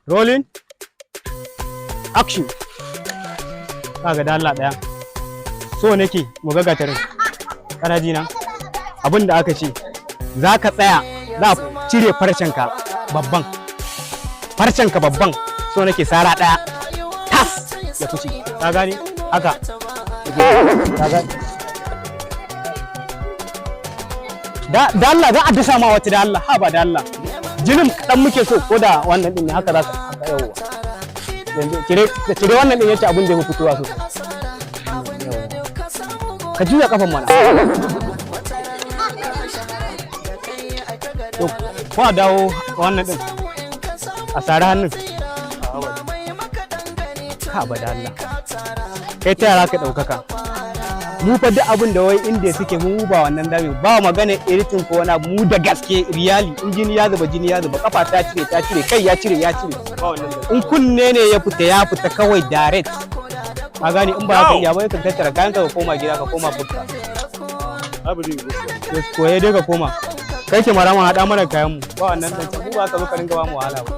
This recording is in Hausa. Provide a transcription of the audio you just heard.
Rolling, action. Kaga, da Allah ɗaya, so nake mu ga gatarin. Kana ji na? Abin da aka ce za ka tsaya, za a cire farcenka babban, farcenka babban. So nake sara ɗaya tas ya fice. Ka gane? Haka, ka gane? Da Allah za a dasa ma wata. Da Allah, ha ba, da Allah, jinin kaɗan muke so. Ko da wannan ɗin ne, haka za ka haka. Yawwa, yanzu cire, cire wannan ɗin. Yace abin da ya fi fitowa sosai. Yawwa. Ka juya kafan mana. To, ko a dawo wannan ɗin, a sari hannun ka ba. Da Allah, kai, ta yara ka ɗaukaka mu fa? Duk abin da wai inda suke, mu ba wannan dami ba. Magana editing ko wani abu, mu da gaske, really. In jini ya zuba, jini ya zuba. Kafa ta cire, ta cire. Kai ya cire, ya cire. In kunne ne ya fita, ya fita kawai direct. Ka gane? In ba ka iya ba, ka tattara kayan ka, ka koma gida, ka koma bukka. Abu zai yi. Koye dai, ka koma. Kai ke marama, haɗa mana kayan mu. Ba wannan dan mu ba ka zo ka ringa ba mu wahala ba.